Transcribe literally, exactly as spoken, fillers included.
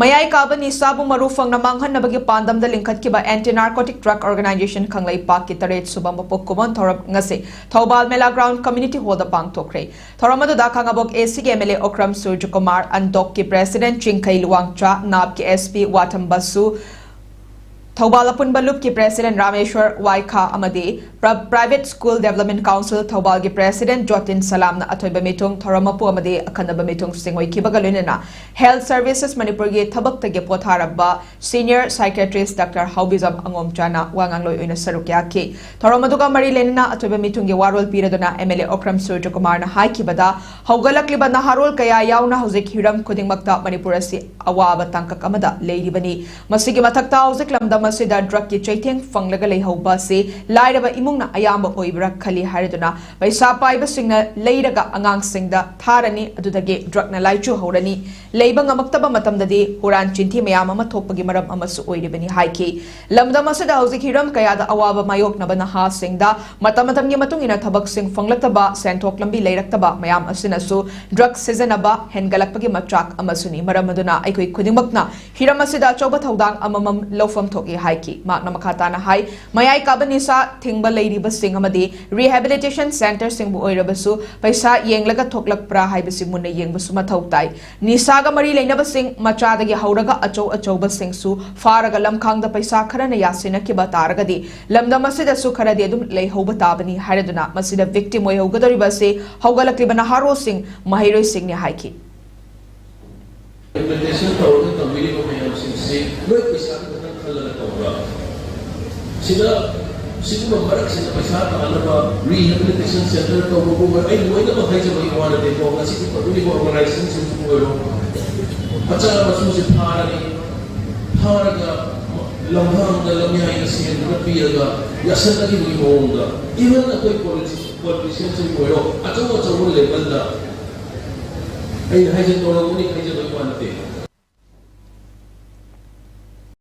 ꯃꯌꯥꯏ ꯀꯥꯕ ꯅꯤꯁꯥꯕꯨ ꯃꯔꯨ ꯐꯪꯅ ꯃꯥꯡꯍꯟꯅꯕꯒꯤ ꯄꯥꯟꯗꯝꯗ ꯂꯤꯡꯈꯠꯈꯤꯕ Anti Narcotic Drug Organization ꯀꯪꯂꯩꯄꯥꯛꯀꯤ ꯇꯔꯦꯠ ꯁꯨꯕ ꯃꯄꯣꯛ ꯀꯨꯝꯑꯣꯟ ꯊꯧꯔꯝ ꯉꯁꯤ ꯊꯧꯕꯥꯜ ꯃꯦꯂꯥ ꯒ꯭ꯔꯥꯎꯟ ꯀꯝꯃ꯭ꯌꯨꯅꯤꯇꯤ ꯍꯣꯜꯗ ꯄꯥꯡꯊꯣꯛꯈ꯭ꯔꯦ꯫ ꯊꯧꯔꯝ ꯑꯗꯨꯗ ꯈꯥꯉꯕꯣꯛ A C ꯒꯤ M L A Okram ꯁꯨꯔꯖꯀꯨꯃꯥꯔ, ꯑꯟꯗꯣꯛꯀꯤ president ꯆꯤꯡꯈꯩ ꯂꯨꯋꯥꯡꯆꯥ, ꯅꯥꯞꯀꯤ S P ꯋꯥꯊꯝ ꯕꯁꯨ, ꯊꯧꯕꯥꯜ ꯑꯄꯨꯟꯕ ꯂꯨꯞꯀꯤ president ꯔꯥꯃꯦꯁ꯭ꯋꯔ ꯋꯥꯏꯈꯥ ꯑꯃꯗꯤ Pri-, Private School Development Council ꯊꯧꯕꯥꯜꯒꯤ president ꯖꯣꯇꯤꯟ ꯁꯂꯥꯝꯅ ꯑꯊꯣꯏꯕ ꯃꯤꯊꯨꯡ, ꯊꯧꯔꯝ ꯃꯄꯨ ꯑꯃꯗꯤ ꯑꯈꯟꯅꯕ ꯃꯤꯊꯨꯡꯁꯤꯡ ꯑꯣꯏꯈꯤꯕꯒ ꯂꯣꯏꯅꯅ Health Services ꯃꯅꯤꯄꯨꯔꯒꯤ ꯊꯕꯛꯇꯒꯤ ꯄꯣꯊꯥꯔꯕ senior psychiatrist Doctor ꯍꯥꯎꯕꯤꯖꯝ ꯑꯉꯣꯝꯆꯥꯅ ꯋꯥ ꯉꯥꯡꯂꯣꯏ ꯑꯣꯏꯅ ꯁꯔꯨꯛ ꯌꯥꯈꯤ꯫ ꯊꯧꯔꯝ ꯑꯗꯨꯒ ꯃꯔꯤ ꯂꯩꯅꯅ ꯑꯊꯣꯏꯕ ꯃꯤꯊꯨꯡꯒꯤ ꯋꯥꯔꯣꯜ ꯄꯤꯔꯗꯨꯅ M L A ꯑꯣꯀ꯭ꯔꯝ ꯁꯨꯔꯖꯀꯨꯃꯥꯔꯅ ꯍꯥꯏꯈꯤꯕꯗ, ꯍꯧꯒꯠꯂꯛꯂꯤꯕ ꯅꯍꯥꯔꯣꯜ ꯀꯌꯥ ꯌꯥꯎꯅ ꯍꯧꯖꯤꯛ ꯍꯤꯔꯝ ꯈꯨꯗꯤꯡꯃꯛꯇ ꯃꯅꯤꯄꯨꯔ ꯑꯁꯤ ꯑꯋꯥꯕ ꯇꯥꯡꯀꯛ ꯑꯃꯗ ꯂꯩꯔꯤꯕꯅꯤ꯫ ꯃꯁꯤꯒꯤ ꯃꯊꯛꯇ ꯍꯧꯖꯤꯛ ꯂꯝꯗꯝ ꯑꯁꯤꯗ drug ꯀꯤ ꯆꯩꯊꯦꯡ ꯐꯪꯂꯒ ꯂꯩꯍꯧꯕ ꯑꯁꯤ ꯂꯥꯏꯔꯕ ꯏꯃꯨꯡꯅ ꯑꯌꯥꯝꯕ ꯑꯣꯏꯕ꯭ꯔꯥ ꯈꯜꯂꯤ ꯍꯥꯏꯔꯗꯨꯅ, ꯄꯩꯁꯥ ꯄꯥꯏꯕꯁꯤꯡꯅ ꯂꯩꯔꯒ ꯑꯉꯥꯡꯁꯤꯡꯗ ꯊꯥꯔꯅꯤ, ꯑꯗꯨꯗꯒꯤ drug ꯅ ꯂꯥꯏꯆꯨ ꯍꯧꯔꯅꯤ꯫ ꯂꯩꯕ ꯉꯝꯃꯛꯇꯕ ꯃꯇꯝꯗꯗꯤ ꯍꯨꯔꯥꯟ ꯆꯤꯟꯊꯤ ꯃꯌꯥꯝ ꯑꯃ ꯊꯣꯛꯄꯒꯤ ꯃꯔꯝ ꯑꯃꯁꯨ ꯑꯣꯏꯔꯤꯕꯅꯤ ꯍꯥꯏꯈꯤ꯫ ꯂꯝꯗꯝ ꯑꯁꯤꯗ ꯍꯧꯖꯤꯛ ꯍꯤꯔꯝ ꯀꯌꯥꯗ ꯑꯋꯥꯕ ꯃꯥꯌꯣꯛꯅꯕ ꯅꯍꯥꯁꯤꯡꯗ ꯃꯇꯝ ꯃꯇꯝꯒꯤ ꯃꯇꯨꯡ ꯏꯟꯅ ꯊꯕꯛꯁꯤꯡ ꯐꯪꯂꯛꯇꯕ, ꯁꯦꯟꯊꯣꯛ ꯂꯝꯕꯤ ꯂꯩꯔꯛꯇꯕ ꯃꯌꯥꯝ ꯑꯁꯤꯅꯁꯨ drug ꯁꯤꯖꯤꯟꯅꯕ ꯍꯦꯟꯒꯠꯂꯛꯄꯒꯤ ꯃꯆꯥꯛ ꯑꯃꯁꯨꯅꯤ꯫ ꯃꯔꯝ ꯑꯗꯨꯅ ꯑꯩꯈꯣꯏ ꯈꯨꯗꯤꯡꯃꯛꯅ ꯍꯤꯔꯝ ꯑꯁꯤꯗ ꯑꯆꯧꯕ ꯊꯧꯗꯥꯡ ꯑꯃꯃꯝ ꯂꯧꯐꯝ ꯊꯣꯛꯏ ꯍꯥꯏꯈꯤ꯫ ꯃꯍꯥꯛꯅ ꯃꯈꯥ ꯇꯥꯅ ꯍꯥꯏ, ꯃꯌꯥꯏ ꯀꯥꯕ ꯅꯤꯁꯥ ꯊꯤꯡꯕ ꯂꯩꯔꯤꯕꯁꯤꯡ ꯑꯃꯗꯤ rehabilitation centre ꯁꯤꯡꯕꯨ ꯑꯣꯏꯔꯕꯁꯨ ꯄꯩꯁꯥ ꯌꯦꯡꯂꯒ ꯊꯣꯛꯂꯛꯄ꯭ꯔꯥ ꯍꯥꯏꯕꯁꯤ ꯃꯨꯟꯅ ꯌꯦꯡꯕꯁꯨ ꯃꯊꯧ ꯇꯥꯏ꯫ ꯅꯤꯁꯥꯒ ꯃꯔꯤ ꯂꯩꯅꯕꯁꯤꯡ ꯃꯆꯥꯗꯒꯤ ꯍꯧꯔꯒ ꯑꯆꯧ ꯑꯆꯧꯕꯁꯤꯡꯁꯨ ꯐꯥꯔꯒ ꯂꯝꯈꯥꯡꯗ ꯄꯩꯁꯥ ꯈꯔꯅ ꯌꯥꯁꯤꯟꯅꯈꯤꯕ ꯇꯥꯔꯒꯗꯤ ꯂꯝꯗꯝ ꯑꯁꯤꯗꯁꯨ ꯈꯔꯗꯤ ꯑꯗꯨꯝ ꯂꯩꯍꯧꯕ ꯇꯥꯕꯅꯤ ꯍꯥꯏꯔꯗꯨꯅ, ꯃꯁꯤꯗ victim ꯑꯣꯏꯍꯧꯒꯗꯧꯔꯤꯕ ꯑꯁꯤ ꯍꯧꯒꯠꯂꯛꯂꯤꯕ ꯅꯍꯥꯔꯣꯜꯁꯤꯡ, ꯃꯍꯩꯔꯣꯏꯁꯤꯡꯅꯤ ꯍꯥꯏꯈꯤ꯫ Rehabilitation ꯇꯧꯔꯒ ꯇꯝꯕꯤꯔꯤꯕ ꯃꯌꯥꯝꯁꯤꯡꯁꯤ ꯂꯣꯏ ꯄꯩꯁꯥꯒꯤ ꯈꯛꯇꯪ ꯈꯜꯂꯒ ꯇꯧꯕ꯭ꯔꯥ? ꯁꯤꯗ, ꯁꯤꯒꯨꯝꯕ ꯃꯔꯛꯁꯤꯗ ꯄꯩꯁꯥ ꯇꯥꯟꯅꯕ rehabilitation centre ꯇꯧꯕꯕꯨ ꯑꯩ ꯂꯣꯏꯅꯃꯛ ꯍꯥꯏꯖꯕꯒꯤ ꯋꯥ ꯅꯠꯇꯦꯀꯣ꯫ ꯉꯁꯤꯗꯤ ꯇꯧꯔꯤꯕ organization ꯁꯤꯡꯁꯤꯕꯨ ꯑꯣꯏꯔꯣ, ꯃꯆꯥ ꯃꯁꯨꯁꯦ ꯐꯥꯔꯅꯤ, ꯐꯥꯔꯒ ꯂꯝꯍꯥꯡꯗ, ꯂꯝꯌꯥꯏꯗ ꯁꯦꯟ ꯈꯔ ꯄꯤꯔꯒ ꯌꯥꯁꯟꯅꯈꯤꯕꯒꯤ ꯃꯑꯣꯡꯗ, even ꯑꯩꯈꯣꯏ politician, politician ꯁꯤꯡꯕꯨ ꯑꯣꯏꯔꯣ, ꯑꯆꯧ ꯑꯆꯧꯕ level ꯗ ꯑꯩꯅ ꯍꯥꯏꯖꯦ ꯇꯧꯔꯝꯒꯅꯤ ꯍꯥꯏꯖꯕꯒꯤ ꯋꯥ ꯅꯠꯇꯦ꯫